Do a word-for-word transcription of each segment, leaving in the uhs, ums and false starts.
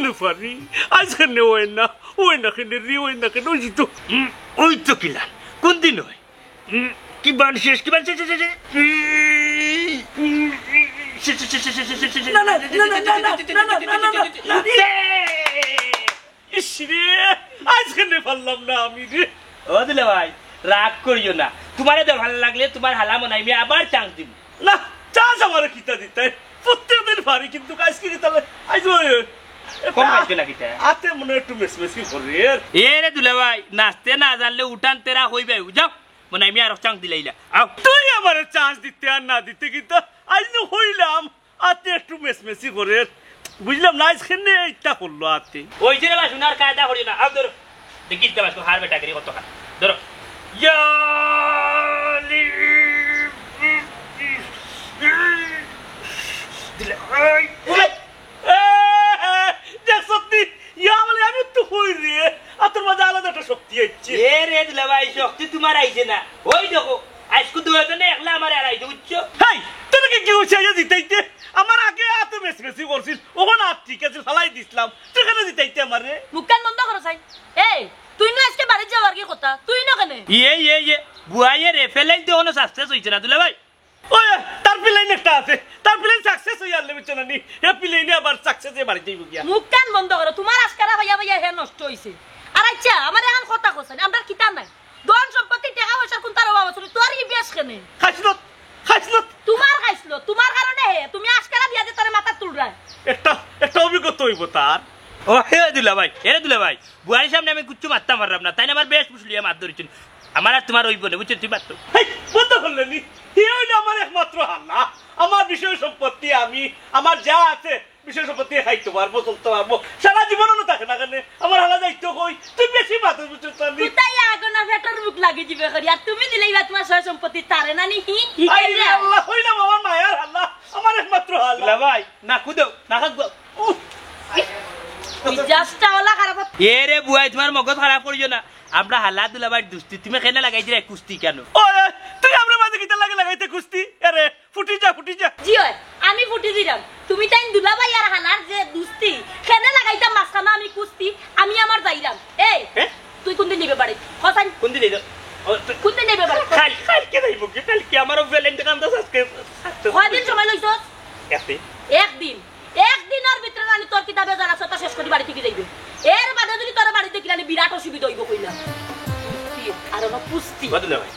নুফারি, আইজ কেনে অয় না, অয় না কেনে রে, অয় না কেনে, অউ যে তো, উম, অউ তো কিলা, কুনদিন অয়? উম, কিবান শেষ, কিবান শেষ, শেষ, শেষ, শেষ। উম, উম, উম, শেষ, শেষ, শেষ, শেষ, শেষ, শেষ, শেষ। না, না, না, না। ইস রে, আইজ কেনে পারলাম না আমি রে। ও দুলাভাই, রাগ করিও না, তুমারে দেওয়া ভালা লাগলে তুমার হালা মনাই মিয়া আবার chance দিমু। না, chance আমারে কিতা দিতায়? প্রত্যেক দিন পারি, কিন্তু আইজ কিতা লে-, আইজ ওই, ওই। কম আ-, খাইছে না কিতা? আতে মনে হয় একটু মেসমেসি করে। এ রে দুলাভাই, নাচতে না জানলে উঠান তেরা কইবায়, যাও। মনাই মিয়া আরো chance দিলাইলা। আও। তুই আমারে chance দিতে আর না দিতে কিতা? আইজ নু কইলাম, আতে একটু মেসমেসি করে। বুঝলাম না, আইজ কেনে ইটা করলো আতে। ওই যে রে বা, সোনার কায়দা করিও না। আও ধরো। দেখি ইটা বাস, হার বেটা করি কত খান। ধরো। ইয়ালি। দিলে, ওই। এ, এ, দেখছত নি? ইয়া বলে, আমি তো কই রে, আতর মাঝে আলাদা একটা শক্তি আইছে। এ রে দুলাভাই, শক্তি তুমার আইছে না। ওই দেখো, আইজকু দুইজনে একলা আমারে হারাইছো, বুঝছো? হেই, তোরে কে কেউ চাইয়া জিতাইতে? আমার আগে আতে মেসমেসি করছিল, অখন আত ঠিক আছিল, ফালাই দিছলাম। তুই কেনে জিতাইতে আমারে? মুখখান বন্ধ করো চাই। এই, তুই নু আইজকে বাড়িত যাওয়ার কি কথা? তুই নু কেনে? ইয়ে, ইয়ে, ইয়ে, বুয়াইয়ে রে, ফেলাইন তো অখনো success অইছে না, দুলাভাই। ওই, তার plan একটা আছে। তার plan success অইয়া আনলে বুঝছো না নি? হে plan-এ আবার success অইয়া বাড়িত যাইবো গিয়া। মুখখান বন্ধ করো। তুমার আশকারা পাইয়া পাইয়া হে নষ্ট অইছে। আর আইচ্ছা, আমারে এখান কথা কছইন, আমরার কিতা নাই? ধন সম্পত্তি, টেকা পয়সার কুনটার অভাব আছে নি? তোর ই বেশ কেনে? খাইছলত, খাইছলত। তুমার খাইছলত, তুমার কারণে হে, তুমি আশকারা দিয়া যে তারে মাথাত তুলরায়। একটা, একটা অভিজ্ঞতা অইবো তার। ও, হে দুলাভাই, এরে দুলাভাই, বুয়াইর সামনে আমি কিচ্ছু মাততাম পাররাম না, তাইন আমার বেশ ফুসলিয়া মাত ধরছইন। আমার আর তুমার অইবো না, বুঝছো? তুই মাত তো। হেই, বন্ধ করলে নি? হে অইলো আমার একমাত্র হালা। আমার বিষয় সম্পত্তি আমি, আমার যা আছে, বিষয় সম্পত্তি খাইতে পারবো, চলতে পারবো। সারা জীবন অনো থাকে না কেনে? আমার হালা যাইতো কই? তুই বেশি মাতস, বুঝছস না নি? কুতাই আগুন না, পেটর ভুক লাগি যিবে করি। আর তুমি দিলাইবা তুমার সয় সম্পত্তি তারে না নি? হি, হি, আই রে আল্লাহ, কইলাম আমার মায়ার হালা, আমার একমাত্র হালা। দুলাভাই, না কুদো, না খাক। উফ। মিজাজটা ওলা খারাপ অত-, এ রে বুয়াই, তুমার মগজ খারাপ করিও না। আমরা হালা দুলাভাইর দুস্তি, তুমি কেনে লাগাই দিরায় কুস্তি কেনে? ওই, তুই আমরার মাঝে কিতা লাগে লাগাইতে কুস্তি? এরে, ফুটি যা, ফুটি যা। জি অয়, আমি ফুটি দিরাম। তুমি তাইন দুলাভাই আর হালার যে দুস্তি, কেনে লাগাইতাম মাঝখানো আমি কুস্তি, আমি আমার যাইরাম। এই, হে? তুই কুনদিন নিবে বাড়ি? কছাইন। কুনদিন নিবে? ও, তুই কুনদিন নিবে বাড়ি? কাইল, কাইলকে যাইবো কি? কাইলকে আমারও Valentine কান্দা আজকে। কয়দিন সময় লইছস? একদিন। একদিন। একদিনর ভিতরে নানি তোর কিতা বেজার আছে, ওটা শেষ করি বাড়ি থাকি যাইবে। এর বাদে যদি তোর বাড়িত দেখিলানি বিরাট অসুবিধা অইবো কইলাম। কি? আর অনো কুস্তি। বদলে ভাই।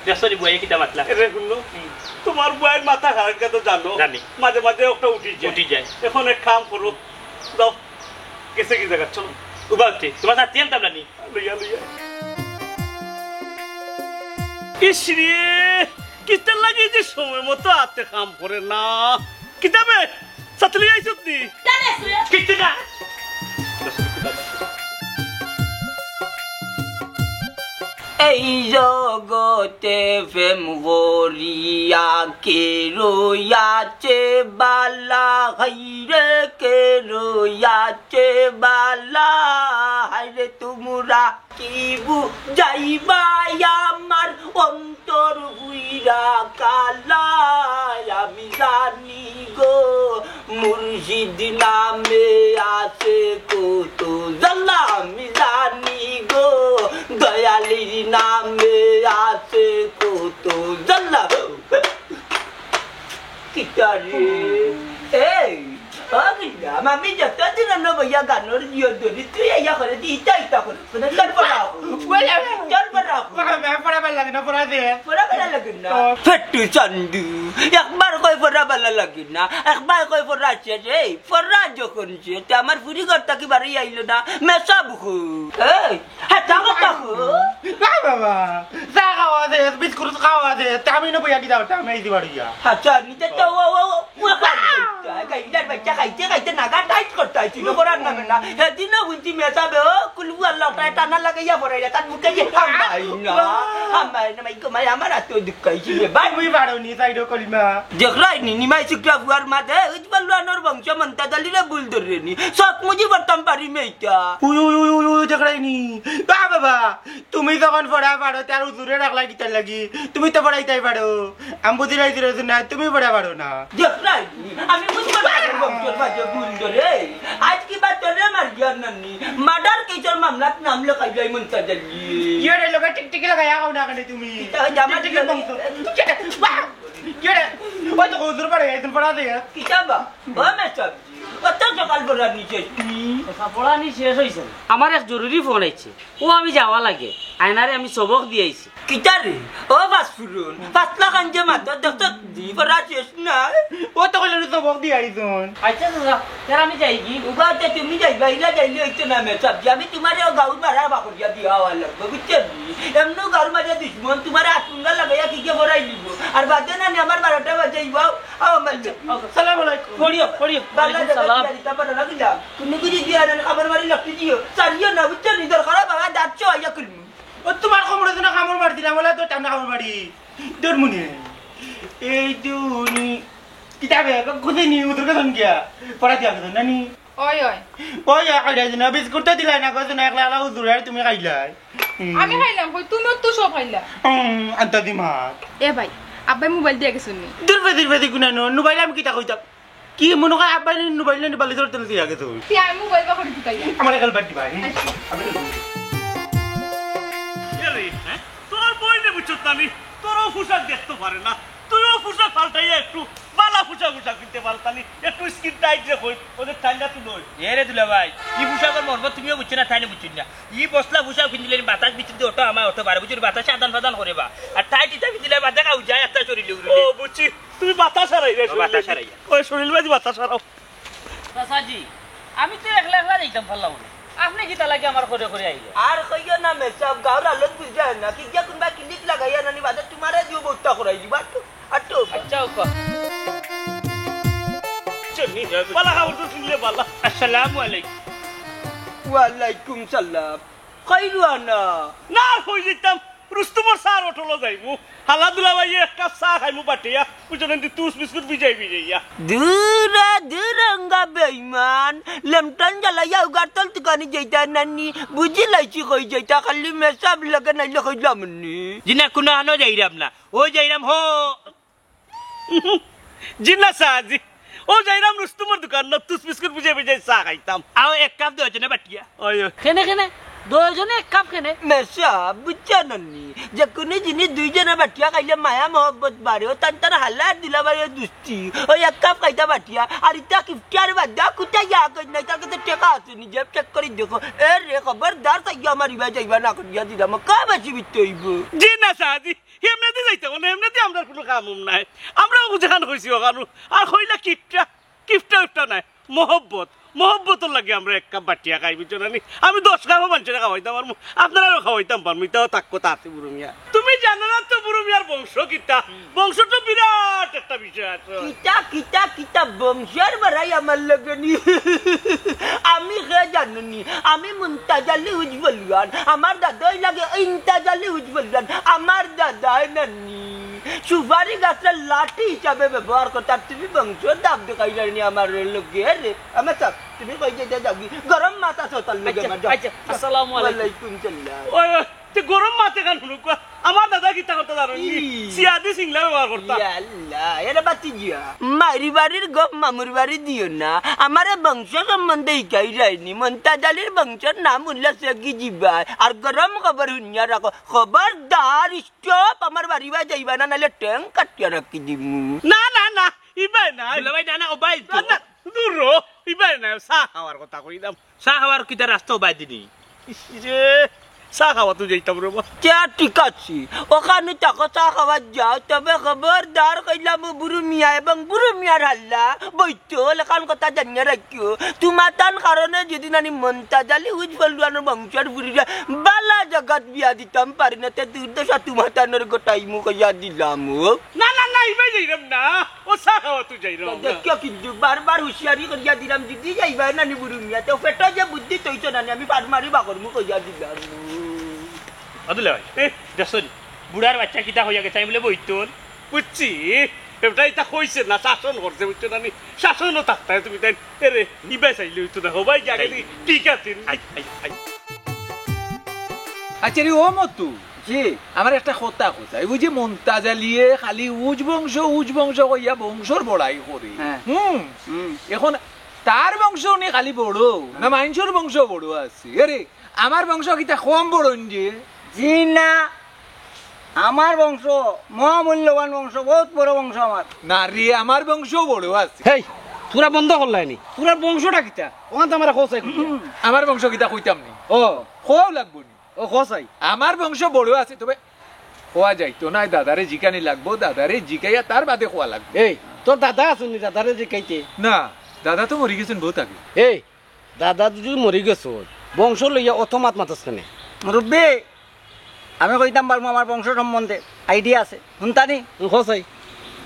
দেখছো নি বুয়াই কিতা মাতলা? এরে হুনো, তুমার বুয়াইর মাথা খারাপ কথা জানো? জানি। মাঝে মাঝে একটা উঠি যায়। উঠি যায়। অখন এক কাম করো, যাও, গেছে কি জাগা, চলো। উবা উঠে, তুমার সাথে আনতাম না নি? লইয়া, লইয়া। ইস রে, কিতার লাগি যে সময় মতো আতে কাম করে না। কিতা বে? ছাতি লইয়া আইছত নি? কিচ্ছু না। এই জগতে প্রেম করিয়া কে রইয়াছে বালা, হায়রে কে রইয়াছে বালা, হায়রে তুমরা কি বুঝাইবা আমার অন্তর পুইরা কালা, আমি জানি গো, মুর্শিদ নামে আছে কত জ্বালা, আমি জানি গো, দয়ালির নামে আছে কত জ্বালা। কিতা রে? এই, ও কিতা? আমি যতদিন অনো বইয়া গানর জিও ধরি, তুই আইয়া করে দি, ইতা ইতা করে। মানে তোর পড়া। বলে, তোর পড়া। পড়া, মে পড়া ভালা লাগে না, পড়া দে। পড়া ভালা লাগে না। তো। ফেট্টু চান্দু, একবার কই পড়া ভালা লাগে না, একবার কই পড়া আছে রে, পড়া যখন সে, তে আমার ফুরি ঘর থাকি বারই আইলো না, মেসাব কই? এই, হ্যাঁ, তা কথা কই? না বাবা, চা খাওয়া দে, বিস্কুট খাওয়া দে, তে আমি নু বইয়া কিতা করতাম, এই দিবার ইয়া। আচ্ছা, নিতে তো ও, ও, ও, ও কাজ করতে হয়, গাইলার বাচ্চা খাইতে খাইতে নাগা টাইট করতে হয়, তুই তো করার নামে না। সেদিনও বুঝছি মেসাবে, ও, কুলবু আল্লাহ, ওটা টানা লাগাইয়া পড়াইলা, তার মুখে যে হামাই না, হামাই না, মাই গো, মাই আমার এত দুঃখ হয়েছি রে, ভাই। তুমি পারো নি, সাইডো কলিমা। দেখরায় নি, নিমাই শুক্রা বুয়ার মাঝে, ওই যে বললো আনোর বংশ মন্তা দলিলে ভুল ধরে নি। সব মুজি বর্তম পারি মেয়েটা। We, we, we, we, we, দেখরায় নি। বা বাবা, তুমি যখন পড়া পারো, তার হুজুরে রাখলাই কিতার লাগি? তুমি তো পড়াইতাই পারো। আমি বুঝি নাই দিলে না, তুমি পড়া পারো না। দেখরায় নি, আমি বুঝি তোর বংশর মাঝে গুণ ধরে। আইজ কিবা তোরে মারিয়ার নানি। মার্ডার কেসর মামলাত নাম লেখাইলাই মন্তাজ আলী। ইয়ে রে, লগে টিকটিকি লাগাইয়া কও না কেনে তুমি? কিতা অইছে আমার টিকটিকির বংশ। ইয়ে রে, ওই তো হুজুর পাড়ে, একদিন পড়া দে। কিতা বা? ও মেসাব, অত সকাল পড়া নিচে তুই। পড়া নি শেষ অইছে না। আমার এক জরুরি ফোন আইছে। ও আমি যাওয়া লাগে। আয়নারে আমি সবক দিয়া আইছি। কিতা রে? ও বাসুরুন, পাতলা খান যে মাথা দেখছ দি পড়া শেষ না। ও তো কইলে সবক দিয়া আইছুন। আচ্ছা চাচা, তার আমি যাই কি? উবা তে তুমি যাইবা, ইলা যাইলে অইতো না মেসাব। যে আমি তোমারে ও গাউর মারা বাকরিয়া দিয়া হওয়া লাগবো, বুঝছো নি? এমনও গাউর মাঝে দুশমন, তোমারে আটুঙ্গা লাগাইয়া কিকে বড়াই দিব। আর বাদে না নি আমার বারোটা বাজে ইবাও, আও আমার সালাম আলাইকুম। পড়িও, পড়িও। বাংলা ওয়ালাইকুম জায়গা সালাম। দিয়া দিতা পারো না কিলা? তুমি বুঝি দিয়া না, আমার বাড়ি লক্ষ্মী দিও। সারিও না, বুঝছো নি? দরকার বাবা, দাঁত চো আইয়া খুলমু। ও তোমার কোমরে তো না কামড় মার দিলাম, বলে তো টানা কামড় মারি। দূর মুনি। এই দুনি। কিতাবে, খুঁজে নি, উদুর কাছে গিয়া। পড়া দিয়া গেছো, নানি? ওই, ওই। ওই, ওই, খাইলাই না, বিস্কুট তো দিলাই না, কইছো না, একলা একলা উদুর আর তুমি খাইলাই। হুম। আমি খাইলাম কই, তুমিও তো সব খাইলা। হুম, আনতা দিমাগ। এ ভাই, আব্বাই মোবাইল দিয়া গেছইন নি? দূর বেদির বেদি গুনানো, মোবাইল আমি কিতা কইতাম? কি মনে কয় আব্বাই নি মোবাইল নি বালিশর তলে দিয়া গেছে? তে আমি মোবাইল বা করি দিতাই। আমার একাল বাদ দিবা, হুম? আচ্ছা। আমি এরে, হ্যাঁ? তোর বইনে বুঝছত না নি? তোরও পোশাক দেখতে পারে না। তুইও পোশাক পাল্টাইয়া একটু বালা পোশাক পোশাক কিনতে পারতা নি। একটু স্কিন টাইট যে কই, ওদের ঠান্ডা তুই নই। এ রে দুলা ভাই, ই পোশাকর মর্ম তুমিও বুঝছো না, তাইন বুঝছো না। ই বসলা পোশাক পিন্দিলে বাতাস ভিতর দিয়ে অটো আমার অটো বারে, বুঝছো? বাতাসে আদান প্রদান করে বা। আর টাইট ইটা পিন্দিলে বাদে কাউ যায় একটা শরীরে উড়ে। ও, বুঝছি। তুমি বাতাস হারাই রে, ও, বাতাস হারাই। ওই শরীর বাজি বাতাস হারাও। চাচাজি, আমি তো একলা একলা যাইতাম পারলাম না। আপনে কিতা লাগি আমার ঘরে ঘরে আইলা? আর কইও না মেসাব, গাউর হালত বুঝলায় না। কি গিয়া কোনবা ক্লিনিক লাগাইয়া নানি বাদে তোমারে দিও বউতা করাই দিবা। আটো, আটো। আচ্ছা, ওকা। চলি, বালা খবর তো শুনলে বালা। আসসালামু আলাইকুম। ওয়ালাইকুম সালাম। কই রুয়ানা? না, কই যাইতাম। রুস্তমর স্যার অটোলো যাইমু। হালা দুলা ভাই এক কাপ চা খাইমু বাটিয়া। বুঝলেন, তুস বিস্কুট ভিজাই ভিজাইয়া। দূর, দূর, রঙ্গা বেইমান। লেমটন জ্বালাইয়া উগার তল তুকানি যাইতা নানি। বুঝি লাইছি কই যাইতা, খালি মেসাব লগে নাইলে কইলাম নি। জি না, কোনো আনো যাইরাম না। ও যাইরাম হ। জি না সাজি। ও যাইরাম রুস্তমর দোকান, তুস বিস্কুট ভিজাই ভিজাই চা খাইতাম। আও এক কাপ দেও জনে বাটিয়া। ওই, ওই। কেনে, কেনে? দুইজনে এক কাপ কেনে? মেসাব, বুঝছো নানি? যে কোনো জিনিস দুইজনে বাটিয়া খাইলে মায়া মহব্বত বাড়ে। ও তান তান হালা দুলা ভাই দুস্তি। ওই এক কাপ খাইতা বাটিয়া। আর ইতা কিফটিয়ার বাদ দা কুতা ইয়া কই নাই, তার কাছে টেকা আছে নি, জেব চেক করি দেখো। এ রে, খবরদার তাই আমার ইবা যাইবা না করিয়া দিলাম। কা বেশি বিত্ত হইব? জি না সাজি, এমনিতে যাইতে বলে, এমনিতে আমরা কোনো কাম উম নাই। আমরাও যেখান কইছি ওখানো। আর কইলা কিপটা, কিপটা উপটা নাই। মহব্বত, মহব্বতর লাগি আমরা এক কাপ বাটিয়া খাই, বুঝছো না নি? আমি দশ কাপও মানুষের খাওয়াইতাম পারমু, আপনারাও খাওয়াইতাম পারমু, ইটাও থাকো তাতে বুড়ো মিয়া। তুমি জানো না তো বুড়ো মিয়ার বংশ কিতা? বংশ তো বিরাট একটা বিষয় আছে। কিতা, কিতা, কিতা বংশর বাড়াই আমার লগে নি? আমি কে জানো নি? আমি মুমতাজ আলী উজবলিয়ান। আমার দাদাই লাগে ইমতাজ আলী উজবলিয়ান। আমার দাদাই নানি। সুপারি গাছটা লাঠি হিসাবে ব্যবহার করতাম, তুমি বংশ দাব দেখাই জানি আমার লগে রে। আমার সাব, তুমি কই যে যাবি? গরম মাথা সতাল লগে আচ্ছা, আমার যাও। আচ্ছা, আসসালামু আলাইকুম। ওয়ালাইকুম সালাম। ওই, ওই, তে গরম মাথা কেন হুনুক? আমার দাদা কিতা করতে জানো নি? কি? সিয়াদি সিংলা ব্যবহার করতা। ইয়াল্লা, এরা বাতি গিয়া। মারি বাড়ির গপ মামুর বাড়ি দিও না। আমারে বংশ সম্বন্ধে ইকাই যায়নি। মন্তাজ আলীর বংশর নাম উল্লা সেগি জিবায়। আর গরম খবর হুনিয়া রাখো। খবরদার, চুপ, আমার বাড়ি বা যাইবা না, নাইলে ট্যাং কাটিয়া রাখি দিমু। না, না, না, ইবাই না। দুলাভাই, না, না, ও ভাই তো। না, না, দূর রো, ইবাই না, চা খাওয়ার কথা কইলাম। চা খাওয়ার কিতা রাস্তা ও বাই দিনি? ইস রে, চা খাওয়া তো যাইতাম রে বা। চা ঠিক আছে, ওখানে থাকো, চা খাওয়া যাও, তবে খবরদার কইলাম ও বুরু মিয়া এবং বুরু মিয়ার হাল্লা, বই তো লেখান কথা জানিয়া রাখিও, তুমাতান কারণে যদি নানি মন্তাজ আলী উজ ফলুয়ানোর বংশর ফুরিরে বালা জাগাত বিয়া দিতাম পারি না, তে দুর্দশা তুমাতানোর গোটাই মুখ ইয়া দিলাম ও। না, না, না, ইবাই যাইরাম না। ও চা খাওয়া তুই যাইরাম না। দেখিও কিন্তু বারবার হুঁশিয়ারি করিয়া দিলাম, যদি যাইবা নানি বুরু মিয়া, তো পেটো যে বুদ্ধি তৈছো নানি, আমি পার মারি বাকর মুখ ইয়া দিলাম। আদুলে ভাই, এ, দেখছো নি? বুড়ার বাচ্চা কিতা কইয়া গেছে, আমি বলে বইতন। বুঝছি, এটা ইতা কইছে না, শাসন করছে, বুঝছো না নি? শাসনও থাকতে হয় তুমি তাই। এরে, ইবাই চাইলে হইতো না, হবাই গিয়া গেলি, ঠিক আছে। I, I, I. আচ্ছা রে, ও মতু, জি। আমার একটা কথা কইতায়, ওই যে মন্তাজ আলিয়ে খালি উজ বংশ, উজ বংশ কইয়া বংশর বড়াই করে। হ্যাঁ। হুম। হুম। এখন তার বংশ উনি খালি বড়, না মাইনষর বংশ বড় আছে? এরে, আমার বংশ কিতা কম বড় নি যে? জি না, আমার বংশ মহামূল্যবান বংশ, বহুত বড় বংশ আমার। না রে, আমার বংশ বড় আছে। হেই, তোরা বন্ধ করলায়নি? তোরার বংশটা কিতা? ওখান তো আমার খোঁজ। আমার বংশ কিতা কইতাম নি? ও। কও লাগবো নি? ও, কও চাই। আমার বংশ বড় আছে, তবে কওয়া যাইতো না, দাদারে জিকানি লাগবো, দাদারে জিকাইয়া তার বাদে কওয়া লাগবো। এই, তোর দাদা আছইন নি দাদারে জিকাইতে? না, দাদা তো মরি গেছইন বহুত আগে। এই, দাদা যদি মরি গেছইন, বংশ লইয়া অত মাত মাতস কেনে? মুরব্বি, আমি কইতাম পারমু আমার বংশ সম্বন্ধে, idea আছে। হুনতানি? হুম, কও চাই।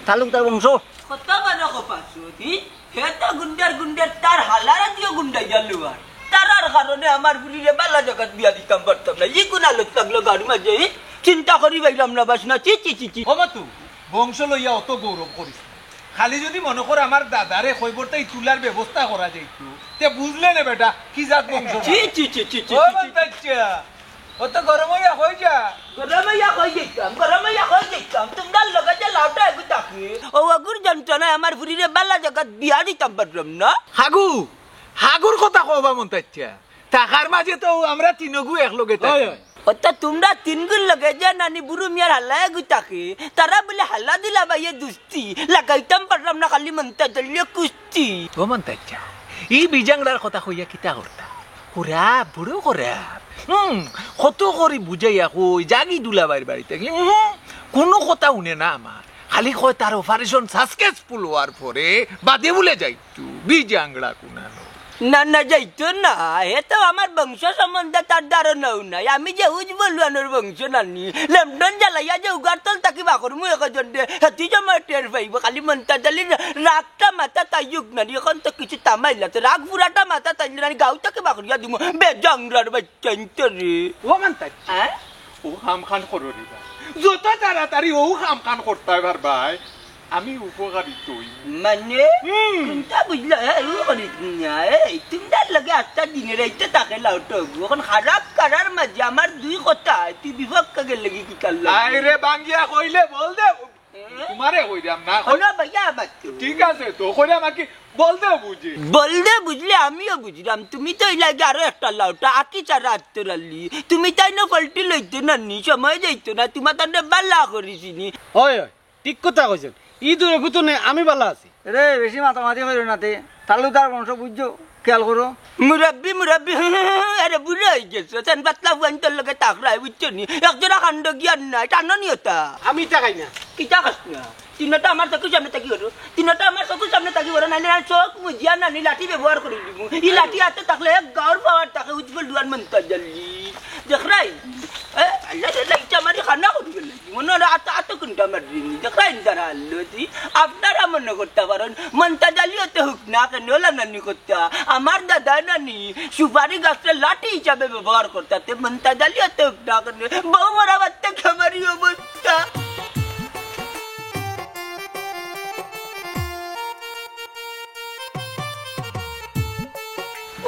তালুকদার বংশ। কত বড় কথা শুনি। হে তো গুন্ডার গুন্ডার, তার হালারা দিও গুন্ডাই গেল আর। তারার কারণে আমার ফুরিরে বালা জাগাত বিয়া দিতাম পারতাম না। ই কোন আলত লাগলো গাড়ি মাঝে, ই? চিন্তা করি পাইলাম না বাস না। চি, চি, চি, চি। ও মাতু, বংশ লইয়া অত গৌরব করিস না। খালি যদি মনো কর আমার দাদারে কইবর তাই তুলার ব্যবস্থা করা যাইতো, তে বুঝলে নে বেটা, কি জাত বংশ। চি, চি, চি, চি, চি, ও চি, চি। বাচ্চা, ও তো গরম হইয়া কই যা। গরম হইয়া কই যাইতাম, গরম হইয়া কই যাইতাম। তোমরার লগে যে লাউটা এগু থাকে। ও আগুর যন্ত্রণায় আমার ফুরিরে বালা জাগাত বিয়া দিতাম পারলাম না। হাগু, হাগুর কথা কবা মন চাইছে। টাকার মাঝে তো আমরা তিনগু একলগে থাকি। হয়, হয়। অত তোমরা তিনগুর লগে যে নানি বুরু মিয়ার হালা এগু থাকে, তারা বলে হালা দিলা বাইয়ে দুস্তি, লাগাইতাম পারলাম না খালি মন্তাজ আলিয়ে কুস্তি। ও মন্তাজ আলি, ই বিজাংড়ার কথা কইয়া কিতা করতা? খরাপ, বড় খরাপ। হুম, কত করি বুঝাইয়া কই, যাগি দুলাভাইর বাড়িত। হুম, কোনো কথা হুনে না আমার। খালি কয় তার operation successful হওয়ার পরে বাদে বুলে যাইতো, বিজাংড়া কুনানো। না, না, যাইতো না। হে তো আমার বংশ সম্বন্ধে তার ধারণাও নাই। আমি যে উজ বলুয়ানোর বংশ নানি, লেমডন জ্বালাইয়া যে উগারতল থাকি বাকরমু একজন দে, হেতি সময় টের পাইবো। খালি মন্তাজ আলির রাগটা মাথা তাইউক নানি, এখন তো কিছু তামাইলা, তো রাগ পুরাটা মাথা তাইলে নানি গাউ থাকি বাকরিয়া দিমু, বিজাংড়ার বাচ্চা ইন্তরে। ও মন্তাজ, হ্যাঁ? ও কাম খান করো রে ভাই। যত তাড়াতাড়ি ও কাম খান করতায় পারবায়, আমি উপকারিত হই। মানে? হুম। কোনটা বুঝলা? এ, ও করি না, এ, তোমরার লগে আটটা দিনে রাইতে থাকে লাউটো। এখন খারাপ কারার মাঝে আমার দুই কথা, তুই বিপক্ষ গেলে কি কি কাল লাগে? আয় রে, বাঙ্গিয়া কইলে বল দে। এ? তোমারে কইরাম না। ও না ভাইয়া, আবার তো। ঠিক আছে, তো কইরাম আর কি, বল দে বুঝে। বল দে বুঝলে আমিও বুঝলাম, তুমি তো এই লাগে আরো একটা লাউটা, আকি ছাড়া আত্মরালি। তুমি তাই না ফল্টি লইতে না নি, সময় যাইতো না, তোমার তাহলে বালা করিসিনি। হয়, হয়। ঠিক কথা কইছেন। ই দূরে গুতো নে, আমি বালা আছি। রে, বেশি মাতামাতি করিও না তে। তালুকদার বংশ বুঝছো? খেয়াল করো। মুরব্বি, মুরব্বি, আরে বুড়া হই গেছো। সেন পাতলা ফুয়াইন্তর লগে তাকরায়, বুঝছো নি? এক জোড়া কাণ্ড জ্ঞান নাই, টানো নি ওটা। আমি ইটা খাই না। কিতা খাস না? তিনটা আমার চকুর সামনে থাকি করো। তিনটা আমার চকুর সামনে থাকি করো, নাইলে আর চোখ মুজিয়া নানি লাঠি ব্যবহার করি দিমু। ই লাঠি হাতে থাকলে এক গাউর পাওয়ার থাকে, উজবল দুয়ার মন্তাজ আলি। দেখরাই? এ, আল্লাহ রে, আল্লাহ, ইচ্ছা মারি খানা করি গেল। মনে হলো আত, আত কোনটা আমার দিন। দেখরাই তারা আল্লাহ দি। আপনারা মনে করতে পারেন, মন্তাজ আলিও তো হুক না কেনে, ওলা নানি করতা। আমার দাদা নানি সুপারি গাছটা লাঠি হিসাবে ব্যবহার করতা। তে মন্তাজ আলিও তো হুক না কেনে, বউ মরাবার থেকে আমারই অবস্থা।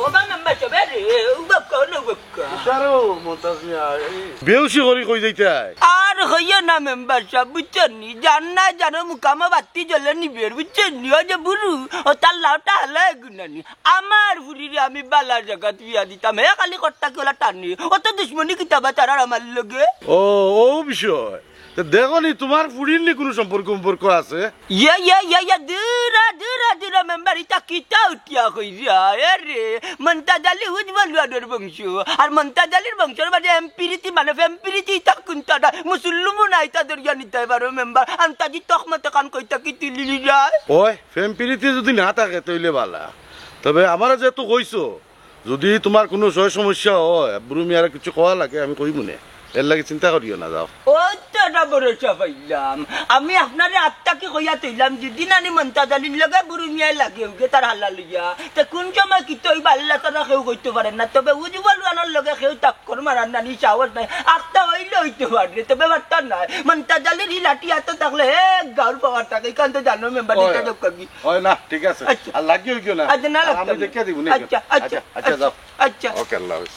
ও বা মেম্বার সাব, এ রে, ও বা কোন ও বা কোন? ইশারো, মন্তাজ মিয়া, এই বেউসি করি কই যাইতায়? আর কইও না মেম্বার সাব, বুঝছো নি? জান না জানো মুকামো বাত্তি জ্বলে নিবের, বুঝছো নি? ও যে বুরু, ও তার লাউটা হালা এগুনানি। আমার ফুরিরে আমি বালা জাগাত বিয়া দিতাম, হে খালি কর্তা কি ওলা টানে। ও তো দুশমনি কিতাবা তারার আমার লগে। ও, ও বিষয়। তে দেখো নি, তোমার ফুরির নি কোনো সম্পর্ক সম্পর্ক আছে? ইয়া, ইয়া, ইয়া, ইয়া, দূরা, দূরা, দূরা, মেম্বার, ইতা কিতা উঠিয়া কইরা? এ রে, মন্তাজ আলি উজবল দুয়ানোর বংশ। আর মন্তাজ আলির বংশর বাদে এমপিরিতি, মানে ফেমপিরিতি, ইতা কুন্তা না? মুসল্লুমু না, ইতা ধরিয়া নিতে পারো, মেম্বার। আন্তাজি তকমতে কান কইতা কি তুলিলি যায়? ওই, ফেমপিরিতি যদি না থাকে, তইলে বালা। তবে আমারে যেহেতু কইছো, যদি তোমার কোনো সয় সমস্যা হয়, বুরু মিয়ারে কিছু কওয়া লাগে, আমি কইমু নে। এর লাগি চিন্তা করিও না, যাও। ও তো এটা ভরসা পাইলাম। আমি আপনারে আত্মা কি কইয়া তইলাম, যদি নানি মন্তাজ আলির লগে বুরু মিয়ায় লাগে উগে তার হালা লইয়া, তে কোন সময় কিতা অইবা আল্লাহ তারা কেউ কইতে পারে না। তবে উজবল দুয়ানোর লগে কেউ টাক্কর মারার নানি সাহস নাই। আত্মা অইলে অইতে পারে, তবে বার্তা নাই। মন্তাজ আলির ই লাঠি আতো থাকলে হে গাউর পাওয়ার থাকে, ইখান তো জানো মেম্বার, ওই, ইটা ওই। দোকান কি? ওই না, ঠিক আছে। আচ্ছা। আর লাগিও গিও না। আচ্ছা, না আর আমি লাগতাম। দেখিয়া দিব, নে। আচ্ছা, আচ্ছা, আচ্ছা, আচ্ছা, আচ্ছা। যাও। আচ্ছা। ওকে, আল্লাহ হাফেজ।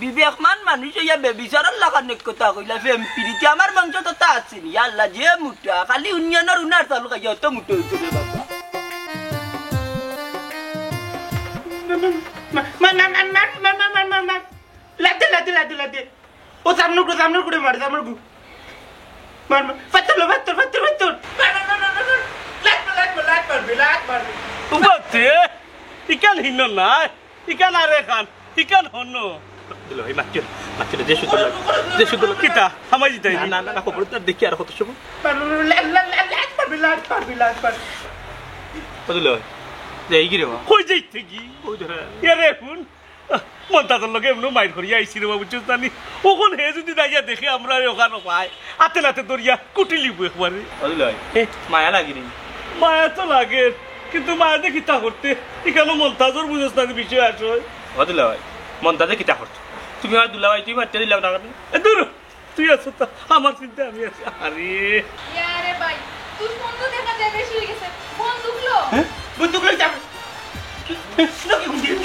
বিবেকমান মানুষ অইয়া বেবিচারর লাখান এক কথা কইলা, প্রেম পিরিতি আমার বংশো তো তা আছে নি। আল্লাহ, যে মুটা, খালি ইউনিয়নর উনার চাউল খাইয়া অত মুটা অইছে রে বাবা। মা, মা, মা। লাতে, লাতে, লাতে, লাতে। ও, সামনে ঘুরে, সামনে ঘুরে মার, সামনে ঘুরে। মার, মার। ফাত্তর লো, ফাত্তর, ফাত্তর, ফাত্তর। মার, মার, মার, মার, মার। লাত মার, লাত মার, লাত মারবি, লাত মারবি। উবাতে, ইকান হিনো না, ইকান আরে খান, ইকান হনো। দিল ভাই, মারছিল, মারছিল, যে সুন্দর লাগে, যে সুন্দর লাগে। কিতা? হামাই দিতাই না, নি? না, না, না, খবর তো দেখি আর কত সময়। মার, মার, মার, লাত, লাত, লাত, লাত মারবি, লাত মারবি, লাত মারবি। ও দিল ভাই, যে এই কি রে বা? কই যাইতে কি? ওই ধরে। এরে হুন, মন্তাজর লগে এমনও মাইর করিয়া আইছি রে বাবু, বুঝছস না নি? অখন হে যুদি যাইয়া দেখে আমরারে অখানো পায়, আতে লাতে ধরিয়া কুটিলিবো একবারে। অদিল ভাই, এ? মায়া লাগে নি? মায়া তো লাগে, কিন্তু মায়া দে কিতা করতে? ইখানো মন্তাজর বুঝছস না নি বিষয় আসল। অদিল ভাই, মন্তাজে কিতা করতো? তুমি আমার দুলাভাই, তুমি মারতে দিলাম না কেন? এ দূর, তুই আছো তো, আমার চিন্তা আমি আছি। আরে। ইয়ারে ভাই, তোর ফোন তো দেখা যায় বেশি হয়ে গেছে। ফোন ঢুকলো? হ্যাঁ? বন্দুক লই যাবে। না কি কোন দিন?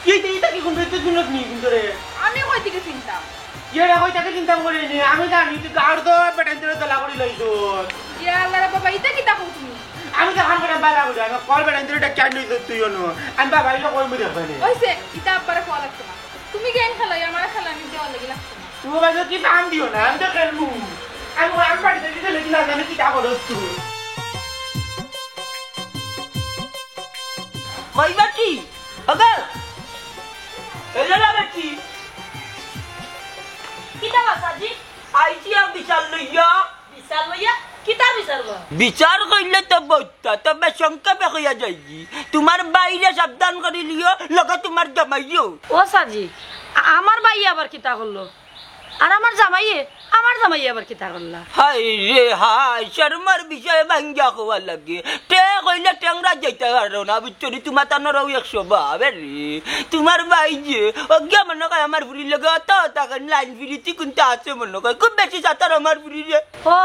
এই, এই, এটা কি কোন দিন? তুই কোন দিন কোন ধরে? আমি কই থেকে চিনতাম? এরা কই থেকে চিন্তা করে নি? আমি জানি তুই গাড় তো বেটান ধরে দলা করে লইছ। ইয়া আল্লাহ রে বাবা, এটা কিতা কও তুমি? আমি তো হাম করে বালা করে, আমি কল বেটান ধরে ডাক চাই লইছ তুই অনো। আমি বাবা ইলো কই মুই দেখবে নি। ওইছে, এটা আব্বারে কল লাগতো না। তুমি গেম খেলাই, আমার খেলা আমি দেওয়া লাগি লাগতো না। তুমি বাজে কি দাম দিও না, আমি তো খেলবো। আমি ওর আম বাড়িতে দিতে লেগে না, আমি কি তা করস তুই? কই বাটি? ওগো। এলো না বাটি? কিতা বাসাজি? আইছি এক বিচার লইয়া। বিচার লইয়া? কিতার বিচার বা? বিচার কইলে তো বইতা, তবে সংক্ষেপে কইয়া যাইগি। তোমার বাইরে সাবধান করি লিও, লগে তোমার জামাইও। ও সাজি, আ-, আমার ভাই আবার কিতা করলো? আর আমার জামাইয়ে, আমার জামাইয়ে আবার কিতা করলা? হায় রে হায়, শরমর বিষয়ে ভাঙ্গা কওয়া লাগে। তে কইলে টেংরা যাইতা পারো না, বুঝছো নি? তোমার তানোরও এক স্বভাব, এ রে। তোমার ভাই যে, অজ্ঞা মনে কয় আমার ফুরির লগে অত অত লাইন ফিরিতি কোনটা আছে মনে কয়। খুব বেশি সাঁতার আমার ফুরিরে। ও,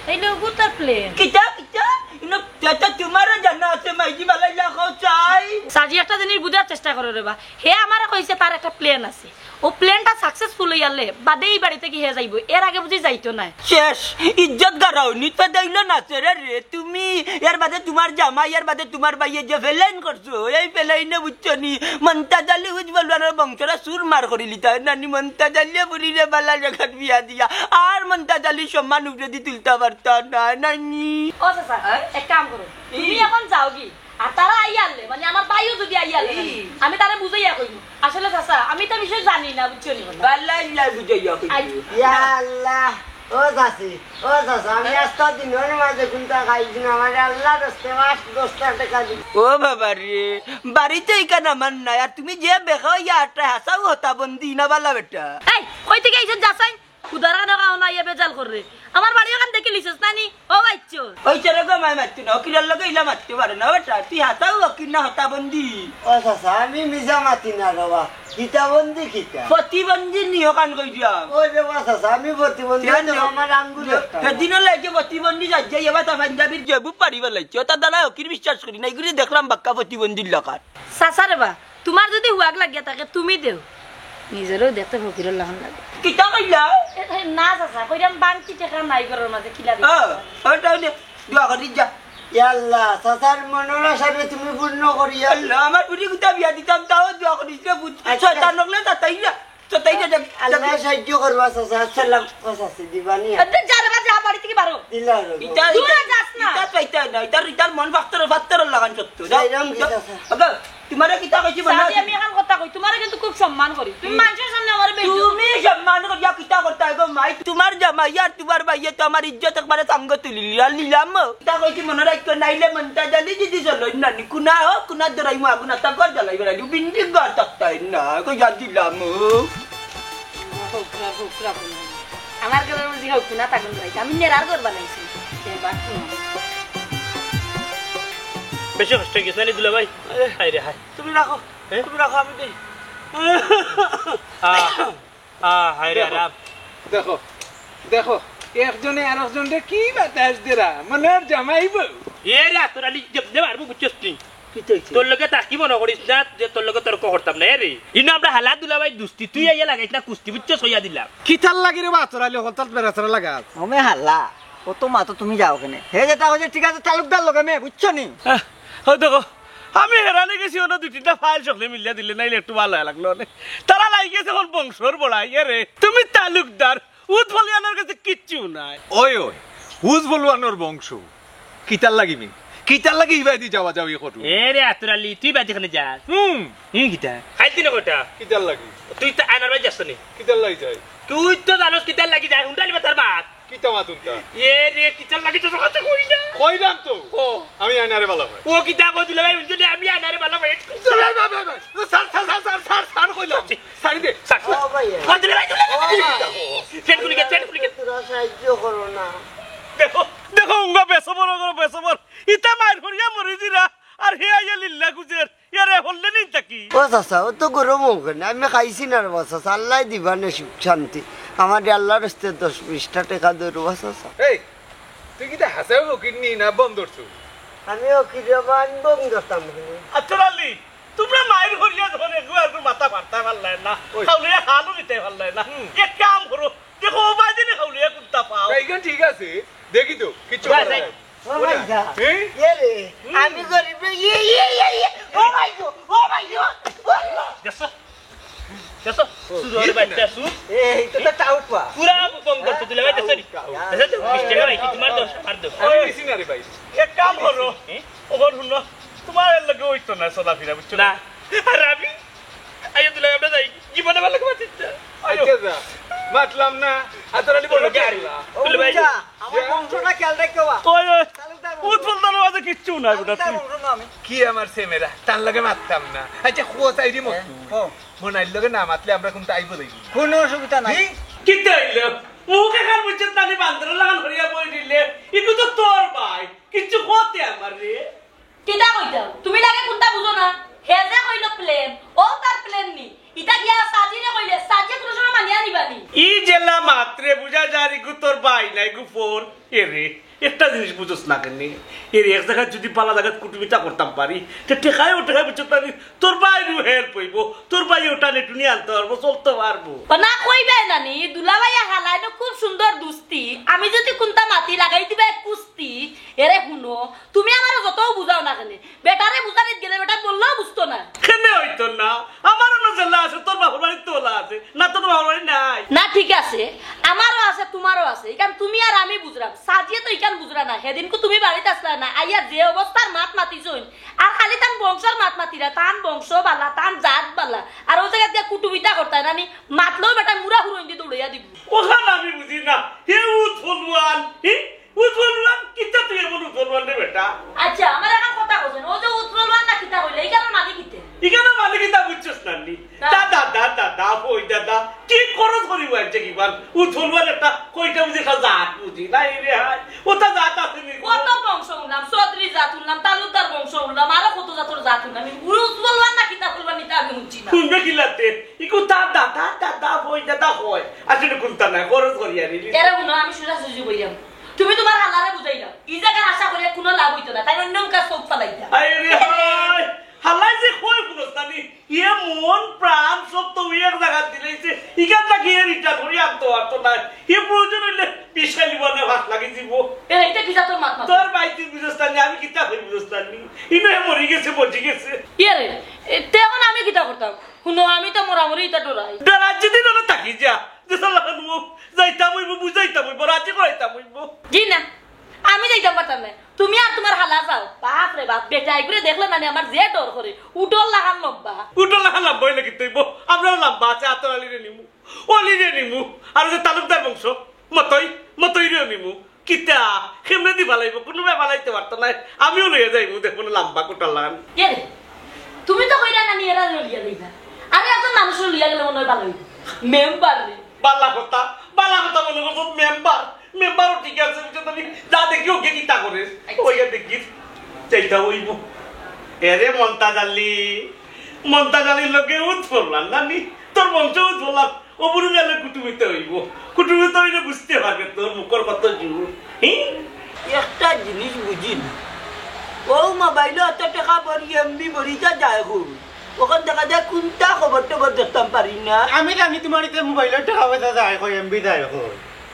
এই লোক তার প্লেন। কিতা, কিতা? ইনো, তে তো তোমারও জানা আছে, মাইজি বালাই লাখো চাই। সাজি একটা জিনিস বুঝার চেষ্টা করো রে বা। হে আমারে কইছে তার একটা প্লেন আছে। ও প্লেনটা সাকসেসফুল হইয়ালে বাদে এই বাড়ি থাকি হে যাইবো, এর আগে বুঝি যাইতো নায়। শেষ, ইজ্জত গারাও নিতে দিল না রে রে। তুমি এর বাদে তোমার জামাই, এর বাদে তোমার ভাইয়ে যে প্লেন করছো, এই প্লেনে বুঝছো নি, মন্তাজ আলী উজ বলওয়ানর বংশরা সুর মার করি লিতা নানি। মন্তাজ আলী বুড়ি রে বালা জাগাত বিয়া দিয়া, আর মন্তাজ আলীর সম্মান উপরে দি তুলতে পারতা না নানি। ও চাচা, হ্যাঁ? এক কাম করো, তুমি এই। এখন যাওগি। আর তারা আইয়ালে, মানে আমার ভাইও যদি আইয়ালে, মানে, এই। আমি তারে বুঝাইয়া কইমু। আসলে চাচা, আমি তো বিষয় জানি না, বুঝছো নি কথা? বালা ইলা বুঝাইয়া কইমু। আই- ইয়া আল্লাহ, ও চাচি, ও চাচা, আমি আস্তা দিনর মাঝে কোনটা খাইছি না, আমার আল্লাহ দশটা, পাঁচ, দশটা টাকা দিন। ও বাবা রে, বাড়িতে ইখান আমার নাই, আর তুমি যে বেকা ইয়া আটটা হাসাও হতা বন্দি না বালা বেটা। এই, কই থেকে আইছেন যাচাই? খুদার কানে কাও না, ইয়ে বেজাল করে। আমার বাড়ি ওখান দেখি লিছস না নি? ও বাইচ্চো। ওই ছেলে গো, মাই মারতে না, উকিলের লগে ইলা মারতে পারে না, বেটা। তুই হাতাও উকিল না, হতা বন্দি। ও চাচা, আমি মিছা মাতি না রে বা। কিতা বন্দি কিতা? প্রতিবন্ধী নিও কান কই দিয়া। ওই রে বা চাচা, আমি প্রতিবন্ধী, কেন? তো আমার আঙ্গুল একটা না। সেদিন হলে যে প্রতিবন্ধী যাই যাই, এবার তো পাঞ্জাবির জেবু পারি বেলাইছে। ওটা দ্বারা উকিল বিশ্বাস করি না, এগুলি দেখলাম বাক্কা প্রতিবন্ধীর লাখান। চাচা রে বা, তোমার যদি হুয়াক লাগিয়া থাকে, তুমি দেও। নিজেরও দেখতে ফকিরর লাখান লাগে। কিতা কইলা? এ, এ, না চাচা, কইরাম বাংতি টেকা নাই ঘরর মাঝে, কিলা দিবা? ও, ওটা হইলে দোয়া করি যা। ইয়া আল্লাহ, চাচার মনর আশারে তুমি পূর্ণ করিয়া। আল্লাহ, আমার বুড়ি গুতা বিয়া দিতাম, তাও দোয়া করিস রে, বুঝ। আচ্ছা। শয়তান হকলে তাতাই না, তাতাই না, দেখ, আল্লাহ দেখ। সাহায্য করবা, চাচা। আসসালাম, ও চাচি, দিবানি। আচ্ছা, যা রে বা, যা, বাড়ি থেকে বারো। দিলা রে। ইটা, দূরে ইটা, যাস না। ইটা চাইতে না, ইটার, ইটার মন ফাত্তর, ফাত্তর লাগান সত্য। যাও, যাইরাম কি, যাও। চাচা? আগে, তোমারে কিতা কইছি মনে চাচি, আছে? আমি এখন কথা কই, তোমারে কিন্তু খুব সম্মান করি। তুমি কি? মানুষের সামনে আমারে বেইজ্জত তুমি সম্মান করিয়া কিতা করতায় গো মাই? তোমার জামাই আর তোমার ভাইয়ে তো আমার ইজ্জত একবারে সাঙ্গ তুলিলি, আর নিলাম। কিতা কইছি মনে রাখতো, নাইলে মন্তাজ আলী যদি চলইন না নি, কুনা হোক, কুনা দরাই মা, কুনা তাকর জ্বালাই বেড়াইলি, বিন্দি গার তাকতাই না, কইয়া দিলাম। আমার ঘরর মাঝে হোক না, তাকন দরাই, আমি নেরার ঘর বানাইছি। এ বাকি। বেশি কষ্ট হয়ে গেছে না রে দুলাভাই? আরে। হায় রে হায়। তুমি রাখো, এ? তুমি রাখো, আমি দেই। আহ, আহ, হায় রে দেখো, আরাম। দেখো, দেখো, একজনে আরেকজনরে কি বাতাস দেরা, মনে হয় জামাই বউ। এ রে, তোর আলী, যে, যে মারবো, বুঝছস তুই? কিতা অইছে? তোর লগে থাকি মনো করিস না যে তোর লগে তর্ক করতাম না, এ রে। ইনো আমরা হালা দুলাভাই দুস্তি, তুই আইয়া লাগাইস না কুস্তি, বুঝছস? কইয়া দিলাম। কিতার লাগি রে বা তোরা লে হঠাৎ বেড়াছাড়া লাগাস? ওমে হালা, অত মাতো তুমি যাও কেনে? হে যেটা কইছে ঠিক আছে, তালুকদার লগে মে, বুঝছো নি? আহ, হো দেখো, আমি হেরানে গেছি, অনো দুই তিনটা ফাইল সকলে মিলিয়া দিলে নাইলে একটু ভালা লাগলো অনে। তারা লাগি গেছে অখন বংশর বড়াই, এ রে। তুমি তালুকদার, উৎফলুয়ানর গেছে কিচ্ছু নাই। ওই, ওই, উৎফলুয়ানর বংশ। কিতার লাগি মি? কিতার লাগি ইবায়দি যাওয়া যাওয়ি করু? এ রে আতর আলী, তুই বাড়িত কেনে যাস? হুম। হুম, কিতা? খাইতি না কটা? কিতার লাগি? তুই তো আয়নার বাড়ি যাস নি? কিতার লাগি যাই? তুই তো জানোস কিতার লাগি যাই, হুন্ডালি বা তার বাপ। কিতা মাত হুনতা? এ রে, কিতার লাগি তো কথা কই না? কইলাম তো। ও। আমি আয়নারে ভালা পাই। ও কিতা কই দিলে ভাই, হুনছো নি, আমি আয়নারে ভালা পাই। ভাই, ভাই, ভাই, ভাই। Sir, sir, sir, sir, sir, sir, কইলাম। ছাড়ি দে। ছাড়। ও ভাই। কই দিলে ভাই, দিলে ও ভাই। ভাই। ট্রেন খুলি গে, ট্রেন খুলি গে। তোরা সাহায্য করো না। দেখো, দেখো, উঙ্গা বেসবর, উঙ্গা বেসবর। ইতা মাইর করিয়া মরি দিরা। আর হে আইয়া লিল্লা খুজের। ইয়ারে, হল্লে নিন তাকি। ও চাচা, অত গরম অও কেনে? আমি খাইছি না রে বা চাচা। আল্লায় দিবা নে সুখ শান্তি। আমারে আল্লার রাস্তে দশ বিশটা টেকা দেও রে বা চাচা। এই, তুই কিতা হাছাউ ফকির নি না বন্দর চুর? আমি ফকির রে বা, আমি বন্দর তাম কেনে? আতর আলী, তুমরা মাইর করিয়া যখন এগু এগু মাথা ফারতায় পারলায় না, ওই। খাউলিয়া খালও নিতায় পারলায় না। হুম। এক কাম করো, দেখো, ও বাইদিনে খাউলিয়া কুন্তা পাও। না, ইখান ঠিক আছে, দেখি তো, কিচ্ছু করার নাই। ও ভাই যা। হ্যাঁ? এ রে, হুম। আমি গরিব রে, ইয়ে, ইয়ে, ইয়ে, ইয়ে। ও ভাই গো, ও ভাই গো, ও আল্লাহ। দেখছো? দেখছো? সুর ওরে বাইচ্চা, সুর। এই তো, তো টাউট পা। পুরা বন্ধ করছে, তুলে বাইচ্চা, সরি। দেখছো তো? বিশ টেকা রাখি, তোমার দশ, আমার দশ। আমি নিছি না রে ভাই। এক কাম করো, হ্যাঁ? ওখান হুনো, তোমার এর লগে অইতো না চলাফেরা, বুঝছো না? না। আর আমি আইয়া দিলে আমরা যাই, জীবনে ভালা কথা মাতিস না। আইও। আচ্ছা যা, মাতলাম না, আতর আলী বড় তুলে ভাই, খেলা। ও তুলে ভাই। বুঝা, আমার বংশটা খেয়াল রাখিও বা। ওই, ওই, তালুকদার বংশ। উৎফলদার মাঝে কিচ্ছু নাই বেটা, তালুকদার তুই। বংশ না আমি। কি আমার সেমেরা, তার লগে মাততাম না। আচ্ছা, খোয়া চাইরি মত। হ্যাঁ, ও। মনাইর লগে না মাতলে আমরা কুন্তা আইবো দেখি। কোনো অসুবিধা নাই। হুম? কিতা অইলো? মুখ এখান বুঝছত না নি, বান্দর লাখান করিয়া বই দিলে। ইগু তো তোর ভাই, কিচ্ছু করতে আমার রে। কিতা কইতাম? তুমি লাগে কুন্তা বুঝো না। হে যে কইলো প্লেন, ও তার প্লেন নি। ইতা গিয়া সাজিরে কইলে, সাজিয়ে কোনো সময় মানিয়া নিবা নি। ই জেলা মাত্রে বুঝা যায়, ইগু তোর ভাই না, ইগু ফোন। এ রে, একটা জিনিস বুঝোস না কেনে? এ রে, এক জাগাত যুদি ভালা জাগাত কুটুমিতা করতাম পারি, তে টেকায় ও টেকায় বুঝছত না নি, তোর ভাইরও হেল্প অইবো, তোর ভাইও টানে টুনি আনতে পারবো, চলতে পারবো। ও না কইবায় না নি, দুলাভাইয়ে হালাইনো খুব সুন্দর দুস্তি। আমি যুদি কুন্তা মাতি লাগাই দিবায় কুস্তি, এরে হুনো, তুমি আমারে যতউ বুঝাও না কেনে, বেটারে বুঝানিত গেলে বেটা বললেও বুঝতো না। কেনে অইতো না? আমারও না জেলা আছে, তোর বাপর বাড়িত তো ওলা আছে। না, তোর বাপর বাড়ি নাই। না, ঠিক আছে, আমারও আছে, তোমারও আছে। ইখান তুমি আর আমি বুঝরাম। সাজিয়ে তো ইখান বুঝরা না। হেদিনকু তুমি বাড়িত আছলায় না। আইয়া যে অবস্থার মাত মাতিছইন, আর খালি তান বংশর মাত মাতিরা, তান বংশ বালা, তান জাত বালা। আর অউ জাগাত গিয়া কুটুমিতা করতায় না নি, মাতলেও বেটা মুড়া হুরইন দি দৌড়াইয়া দিবো। ওখান আমি বুঝি না। হে উৎফলুয়ান, হে? উৎফলুয়ান, কিতা তুই এমন উৎফলুয়ান রে বেটা? আচ্ছা, আমার এখন কথা বলছেন, ও যে উৎফলুয়ান না কিতা কইলে, ইখানর মানে কিতা? ইখানর মানে কিতা বুঝছস না নি? না। দাদা, দাদা, দাদা, ওই দাদা, কি খরচ করি হয়েছে কি বার? উৎফলুয়ান একটা কইটা বুঝি একটা জাত বুঝি, না এই রে হায়, ওটা জাত আছে নি? কত বংশ হুনলাম, চৌধুরী জাত হুনলাম, তালুকদার বংশ হুনলাম, আরো কত জাতর জাত হুনলাম। এই উৎফলুয়ান না কিতা ফলুয়ান, ইতা আমি হুনছি না। হুনবে কি লাগতে? ইগু দাদা, দাদা, দাদা, ওই দাদা হয়। আসলে কুন্তা নাই, খরচ করি আর এলি। এরা হুনো, আমি সোজাসুজি বইলাম। তুমি তোমার হালারে বুঝাইলাও, ই জাগার আশা করিয়া কুনু লাভ অইতো না, তাইন অইন্য মুখা চউখ ফালাইতা। আরে হায়, হালায় যে কয় কুনু স্থানি, ইয়ে মন প্রাণ সব তো এক জাগাত দিলাইছে, ইখান থাকি এ return করি আনতো পারতো না। এ প্রয়োজন অইলে বিষ খাইলিবো না, ভাত লাগি দিব। এ, ইটা কিতা তোর মাত মাত? তোর ভাই তুই বুঝস না নি, আমি কিতা করি বুঝস না নি? ইনো হে মরি গেছে, মজি গেছে। ইয়ে রে, এ, তে এখন আমি কিতা করতাম? হুনো, আমি তো মরামরি ইতা ডরাই। ডরাই যদি ডরে থাকি যা, যে সালা খান মুখ যাইতাম অইবো, বুঝাইতাম অইবো, রাজি করাইতাম অইবো। জি না, আমি যাইতাম পারতাম না। তুমি আর তোমার হালা যাও। বাপ রে বাপ, বেটা এগুরে দেখলে না নি আমার যে ডর করে। উটর লাখান লম্বা। উটর লাখান লম্বা অইলে কিতা অইবো? আমরাও লম্বা আছে, আতর আলীরে নিমু, অলিরে নিমু, আর ওই যে তালুকদার বংশ, মতই, মতইরেও নিমু। কিতা? কেমনে দি ফালাইবো? কুনুবায় ফালাইতে পারতো নায়। আমিও লইয়া যাইমু, দেখমু না লম্বা কুটার লাখান। কে রে? তুমি তো কইরা না নি এরা লইয়া যাইবা। আরে একজন মানুষ লইয়া গেলে মনে হয় ভালো অইবো। মেম্বার রে। বালা কথা, বালা কথা মনে করছো মেম্বার। মেম্বারও ঠিক আছে, বুঝছো তুমি? যা দেখি ওকে কিতা করে। আচ্ছা। ওইটা দেখি। চাইতা অইবো। এরে মন্তাজ আলী, মন্তাজ আলীর লগে উৎফলুয়ান না নি? তোর বংশ উৎফলুয়ান। ও বুড়ো গেলে কুটুমিতে অইবো। কুটুমিতে অইলে বুঝতে পারবে তোর মুখর কত জোর। হি? একটা জিনিস বুঝি না। ও মোবাইলো অত টেকা ভরি, এমবি ভরি তা যায় কই? অখন দেখা যায় কুনটা খবর টবর দেখতাম পারি না। আমি জানি তুমার ইতা মোবাইলো টেকা পয়সা যায় কই, এমবি যায় কই।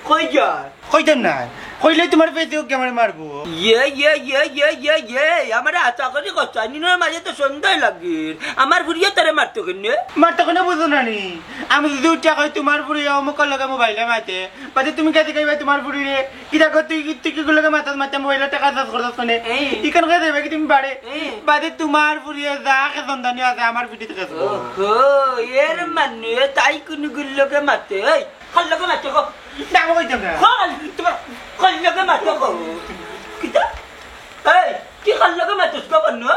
কই যায়? কইতাম না। কইলে তুমার Facebook গেমারে মারবো। ইয়ে, ইয়ে, ইয়ে, ইয়ে, ইয়ে, ইয়ে, আমারে আশা করি কথা, নিনর মাঝে তো সন্দেহ লাগে। আমার ফুরিয়ে তারে মারতো কেনে? মারতো কেনে বুঝো না নি? আমি যদি উঠিয়া কই তুমার ফুরিয়ে অমুকর লগে মোবাইলো মাতে, বাদে তুমি কেনে কইবায় তুমার ফুরিরে, কিতা কর তুই, তুই কিগুর লগে মাতস, মাতে মোবাইলো টেকা চার্জ করস কেনে? এই। ইখান কইয়া যাইবায় কি তুমি বাড়ি? এই। বাদে তুমার ফুরিয়ে যা খেছন দানি আছে আমার পিঠিত খেছবো। ওহো, এর মানে তাই কুনুগুর লগে মাতে, এই। কার লগে মাতে কও? না, আমি কইতাম না। কও, তুমার কার লগে মাতে কও? কিতা? এই, তুই কার লগে মাতস কও বন্ধু?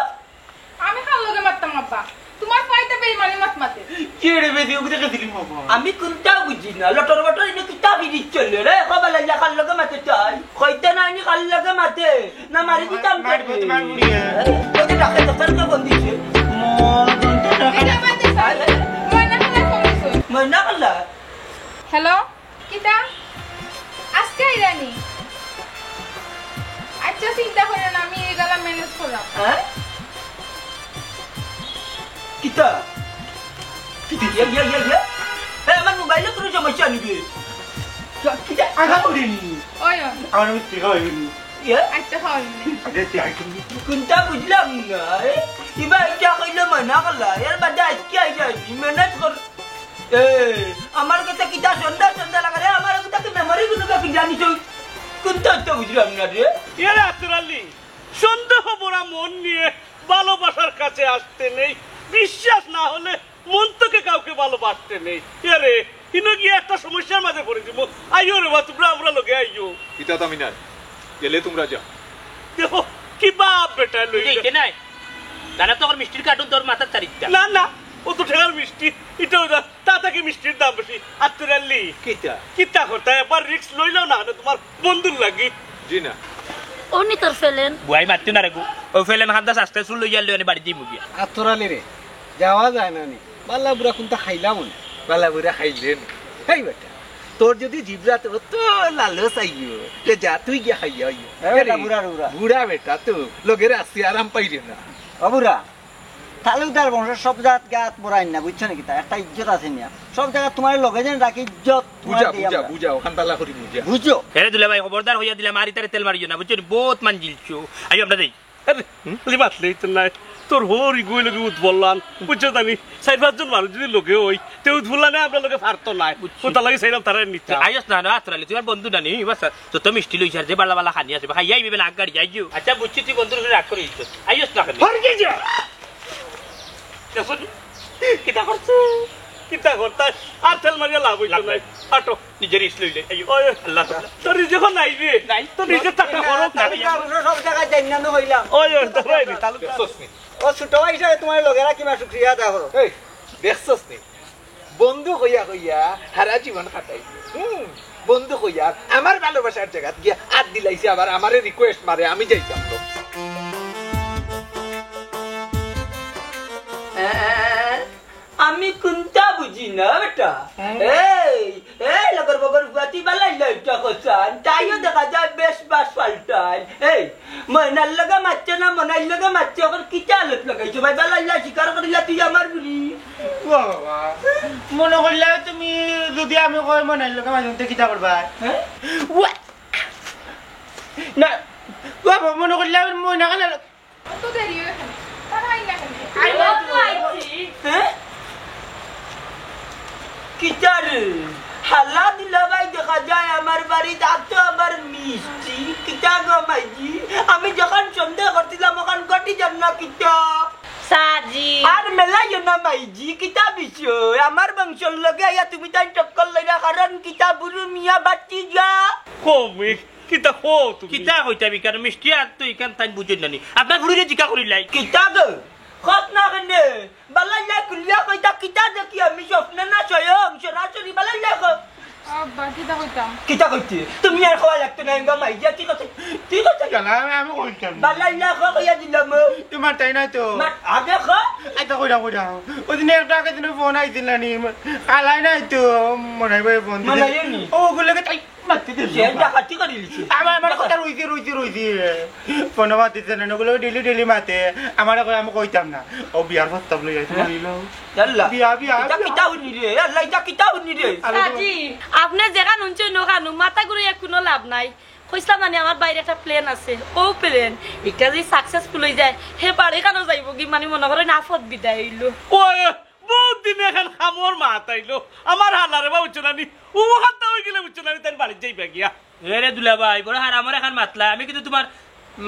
আমি কার লগে মাততাম আব্বা? তুমার ফুয়াইতে বেইমানি মাত মাতে। কি রে বেদি, ওকে দেখে দিলি মগো। আমি কুনটাও বুঝি না, লটর বটর ইনো কিতা বিড়ি চলে রে, কও বালা ইলা কার লগে মাতে তাই? কইতে না নি কার লগে মাতে, না মারি দিতাম মারবো তোরে। তুমার বুড়িয়ে। ওই যে ডাকে তো কার ফোন দিছে। মদন তো ডাকে। এটা বাদ দে, স্যার। ময়না খালা ফোন দিছে। ময়না খালা? হ্যালো? কিতা? আজকে আইরানি? আচ্ছা, চিন্তা করিও না, আমি ইগুলা ম্যানেজ কররাম। হ্যাঁ? কিতা? কিতা? ইয়া, ইয়া, ইয়া, ইয়া। এ, আমার মোবাইলো কুনু সমস্যা নি বে? কিতা? আঘাত করিনি। ওই, ওই। আমার আমি টেকা অইনি। ইয়া? আচ্ছা, হয়। দে, দে, আইছি। কুনটা বুঝলাম না, এ? ইবা ইটা কইলো ময়না খালা, এর বাদে আজকে আইরানি, ম্যানেজ কর। এ, আমার কাছে কিতা সন্দেহ সন্দেহ লাগে রে, আমার কাছে কি মেমোরি কুনু কি জানি তুই? কুনটা তো বুঝলাম না রে। এরে আতর আলী, সন্দেহ ভরা মন নিয়ে ভালোবাসার কাছে আসতে নেই, বিশ্বাস না হলে মন থেকে কাউকে ভালোবাসতে নেই। এরে, ইনো গিয়া একটা সমস্যার মাঝে পড়ি যিমু। আইও রে বা, তুমরা আমরার লগে আইও। ইতা তো আমি নাই, গেলে তুমরা যাও। দেখো, কি বাপ বেটা লই। ইটা নাই। দাদা তো আমার মিষ্টির কার্টুন তোর মাথার চারিটা। না, না, ও তো ঠেকার মিষ্টি। ইটা ওটা, তা থাকি মিষ্টির দাম বেশি। আতর আলী। কিতা? কিতা করতা? একবার রিস্ক লইলাও না, না তুমার বন্ধুর লাগি। জি না। ও নি তোর ফেলেন। বুয়াই মারতে না রে গো। ও ফেলেন খান্দা সাস্তে চুল লইয়া লই আনি বাড়ি দিমু গিয়া। আতর আলী রে, যাওয়া যায় না নি। বালা বুড়া কুনটা খাইলাম নি? বালা বুড়া খাইলে নি। হেই বেটা, তোর যদি জিব্রাত অত লালস আইও, তে যা তুই গিয়া খাইয়া আইও। এ বেটা, আরে, বুড়া রে বুড়া। বুড়া বেটা তো, লগের আসি আরাম পাইরে না। ও বুড়া, তালুকদার বংশর সব জাগাত গাত বড়াইন না, বুঝছো নি কিতা? একটা ইজ্জত আছে মিয়া। সব জাগাত তুমার লগে যেন রাখি ইজ্জত তুমার বুঝা, দিয়া বুঝা, আমরা। বুঝা, ওখান তালা করি বুঝা। বুঝো? এরে দুলা ভাই, খবরদার কইয়া দিলাম, আর ইতারে তেল মারিও না, বুঝছো নি? বউত মানজিলছো। আইও আমরা যাই। আরে, হুম? খালি মাতলেই তো নাই। তোর হরি গই লগে উঠ বললাম, বুঝছো জানি? চাইর পাঁচজন মানুষ যদি লগে অই, তে উঠ বললা না, আমরার লগে পারতো নায়। বুঝছি। ও তার লাগি চাইলাম তারা নিতা। আইস না, না, আতর আলী, তুমার বন্ধু না নি, বাস, যত মিষ্টি লইছে আর যে বালা বালা খানি আছে, খাইয়া আইবে না, আগ গাড়ি যাইও। আচ্ছা, বুঝছি, তুই বন্ধুর উপরে রাগ করিস। আইস না খালি। হরি গই যা। দেখো নি? কিতা করছে? কিতা করতায়? আর তেল মারিয়া লাভ অইতো নায়। আটো, নিজের রিস্ক লইলে। আইও। ওই, আল্লাহ, আল্লাহ। তোর রিজিক নাই রে। নাই। তোর রিজিক টাকা খরচ না। তালুকদার বংশর সব জাগাত যাইন না, না হইলাম। ওই, ওই, তো ভাই রে। তালুকদার। দেখছস নি? ও ছোট ভাই হিসাবে তুমার লগের কিবা শুকরিয়া আদায় করো। এই, দেখছস নি? বন্ধু কইয়া কইয়া হারা জীবন কাটাই। হুম, বন্ধু কইয়া আমার ভালোবাসার জাগাত গিয়া আত দিলাইছে, আবার আমারে রিকোয়েস্ট মারে, আমি যাইতাম তো। আমি কুনটা বুঝি না বেটা। হ্যাঁ। এই, এই লগর বগর ফুয়া, তুই বালা ইলা ইটা কছান, তাইও দেখা যায় বেশ বাস পাল্টায়। এই, ময়নার লগে মাতছে না, মনাইর লগে মাতছে, অখন কিতা আলত লাগাইছো ভাই? বালা ইলা স্বীকার করিলা তুই আমার বুলি। ও বাবা, মনো করিলা তুমি যদি আমি কই মনাইর লগে মাততে কিতা করবা? হ্যাঁ? ওয়া! না, ও বাবা, মনো করিলা ময়না খালা অত দেরি অয় কেনে? তারা আইলা কেনে? আইলা তো। হ্যাঁ? কিতা রে? হালা দুলাভাই দেখা যায় আমার বাড়িত, আতো আবার মিষ্টি। কিতা গো মাইজি? আমি যখন সন্দেহ করছিলাম, অখন ঘটি যার না কিতা? সাজি। আর মেলাইও না মাইজি, কিতা বিষয়? আমার বংশর লগে আইয়া তুমি তাই টক্কর লইলা, কারণ কিতা বুরু মিয়া বাতি যা। কমে কিতা কও তুমি? কিতা কইতাম ইখান মিষ্টি আর তো ইখান তাইন বুঝইন না নি। আপনার ফুরিরে জিকা করিলাই। কিতা গো? কত না কেনে? বালা ইলা খুলিয়া কইতা কিতা দেখি আমি স্বপ্নে না স্বয়ং সরাসরি বালা ইলা কও। আব্বা, কিতা কইতাম? কিতা কইতে? তুমি আর কওয়া লাগতো না, এঙ্গা মাইজিয়া ঠিক আছে, ঠিক আছে। কেন আমি, আমি কইতাম। বালা ইলা কও কইয়া দিলাম। তোমার তাই নাই তো। মা, আগে কও। আচ্ছা, কইরাম, কইরাম। ওই দিন একটা আগে দিনে ফোন আইছিল না নি? আলাই নাই তো, মনে হয় ফোন দিছে। মনে হয় নি? ও, ওগুলোকে তাই সে ডাকাতি করি লিছে। আমার, আমার কথা রইছে, রইছে, রইছে। ফোনো মাতিছে না, ওগুলো ডেইলি, ডেইলি মাতে। আমারে কয়, আমি কইতাম না। ও বিয়ার প্রস্তাব লই আইছে, মানি লও। ইয়াল্লা। বিয়া, বিয়া, ইটা বিয়া। কিতা হুনি রে? ইয়াল্লা, ইটা কিতা হুনি রে? আমি তো সাজি, আপনে যেখান হুনছইন ওখান, মাথা ঘুরাইয়া কুনু লাভ নাই। কইছলাম না নি, আমার বাইরে একটা plan আছে। ও plan, ইটা যদি successful অই যায়, হে বাড়ি কানো যাইবোগি, মানে মনো করইন আফত বিদায় অইলো। ওই, বহুত দিনে এখান কামর মাত আইলো। আমার হালারে বা বুঝছো না নি? ও হাতটা অই গেলে বুঝছো না নি, তাইর বাড়িত যাইবা গিয়া। এ রে দুলাভাই, বড় হারামর এখান মাতলা। আমি কিন্তু তুমার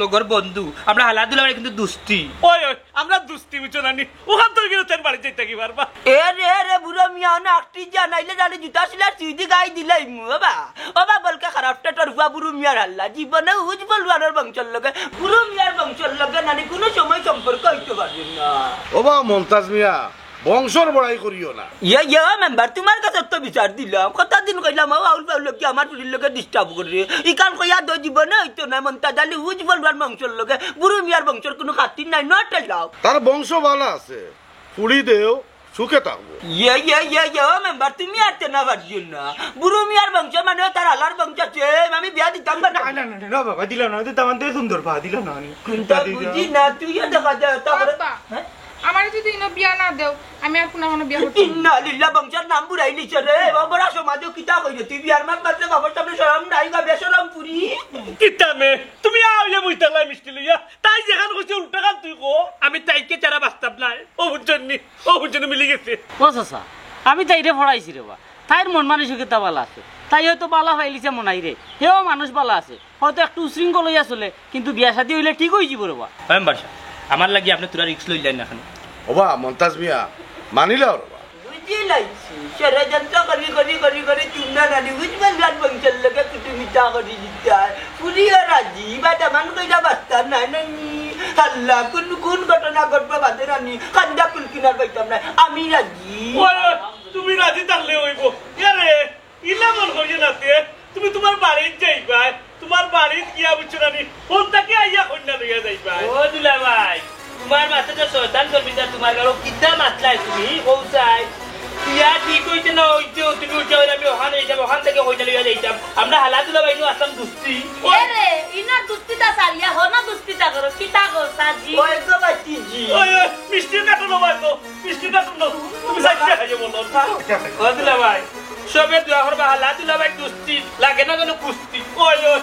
লগর বন্ধু। আমরা হালা দুলাভাই কিন্তু দুস্তি। ওই, ওই, আমরা দুস্তি বুঝছো না নি? ওখান তো গেলে তাইর বাড়িত যাইতা কি পারবা? এ রে, এ রে, বুড়ো মিয়া, অনে আকটি যা নাইলে জানি জুতা সিলার সিধি গাই দিলাইমু। ওবা, ওবা, বলকে খারাপ টেটর ফুয়া বুড়ো মিয়ার হাল্লা। জীবনে উজ বলুয়ানোর বংশর লগে, বুড়ো মিয়ার বংশর লগে নানি কুনু সময় সম্পর্ক অইতো পারবে না। ওবা মন্তাজ মিয়া, বংশর বড়াই করিও না। ইয়ে, ইয়ে, মেম্বার, তুমার কাছে তো বিচার দিলাম। কতদিন কইলাম, ও আউল ফাউল লোক কি আমার ফুড়ির লগে disturb করে? ইখান কইয়া তো জীবনে অইতো না, মন্তাজ আলী উজ বলবার বংশর লগে, বুড়ো মিয়ার বংশর কুনু খাতির নাই, not allowed। তার বংশ ভালা আছে, ফুড়ি দেও, সুখে থাকবো। ইয়ে, ইয়ে, ইয়ে, ইয়ে, ও মেম্বার, তুমি আর তেনা পারিও না। বুড়ো মিয়ার বংশ মানে তার হালার বংশ আছে, আমি বিয়া দিতাম না। না, না, না, না, বাবা, দিলাম না, দিতাম না, সুন্দর বা, দিলাম না, আমি। কুনটা দিলাম। বুঝি না, তুইও দেখা যায়, তা করে। বাবা, হ্যাঁ? আমারে যদি ইনো বিয়া না দেও, আমি আর কুনু কুনু বিয়া করতাম না। ইন্না লিল্লাহ, বংশর নাম বুড়াই নিছে রে। ও বড় সমাজে কিতা কইরে? তুই বিয়ার মাত মাতলে বাবার সামনে শরম নাই গা, বেশরম পুরি। কিতা মে? তুমি আও ইয়া বইতালাই মিষ্টি লইয়া। তাই যেখান কইছে উল্টা খান তুই কো। আমি তাইকে ছাড়া বাঁচতাম না। ও বুঝছনি? ও বুঝছনি মিলি গেছে। ও চাচা, আমি তাইরে ফড়াইছি রে বা। তাইর মন মানসিকতা বালা আছে। তাই হয়তো বালা পাইলিছে মনাইরে। হেও মানুষ বালা আছে। হয়তো একটু উশৃঙ্খল অইয়া চলে, কিন্তু বিয়া শাদী অইলে ঠিক অইযিবো রে বা। মেম্বার সাব, আমার লাগি আপনে থুড়া risk লইলাইন না কেনে? ওবা, মন্তাজ মিয়া, মানিলাও রে বা। বুঝি লাইছি, ষড়যন্ত্র করি, করি, করি, করি, তুমরা নানি বুঝবেন, রাজবংশর লগে কুটুমিতা করি দিতায়। ফুড়িও রাজি, বা দামান কইরা বাস্তা নাই নানি। আল্লাহ, কুন, কুন ঘটনা ঘটবো বাদে নানি, কান্দা কুলকিনার পাইতাম না। আমি রাজি। ওই, ওই, তুমি রাজি থাকলে অইবো। ইয়ারে, ইলা মন করিও না তে, তুমি তুমার বাড়িত যাইবায়, তুমার বাড়িত গিয়া বুঝছো না নি, হন থাকি আইয়া কইন্যা লইয়া যাইবায়। ও দুলাভাই, তুমার মাথাত তো শয়তান ধরবি না, তুমার গালো কিতা মাতলায় তুমি, ও চাই। বিয়া ঠিক অইছে না অইছে, তুমি উঠে অইলে আমি ওখান অইতাম, ওখান থাকি কইন্যা লইয়া যাইতাম। আমরা হালা দুলাভাই নু আছলাম দুস্তি। এ রে, ইনো দুস্তিটা সারিয়া হনো দুস্তিটা করো, কিতা করো সাজি? ওই তো বাচ্চি জি। ওই, ওই, মিষ্টির কার্টন ওই তো, মিষ্টির কার্টন দাও। তুমি সাইডে খাইয়ে বলো। ও দুলাভাই, সবে দোয়া করবা, হালা দুলাভাই দুস্তি, লাগে না যেন কুস্তি। ওই, ওই।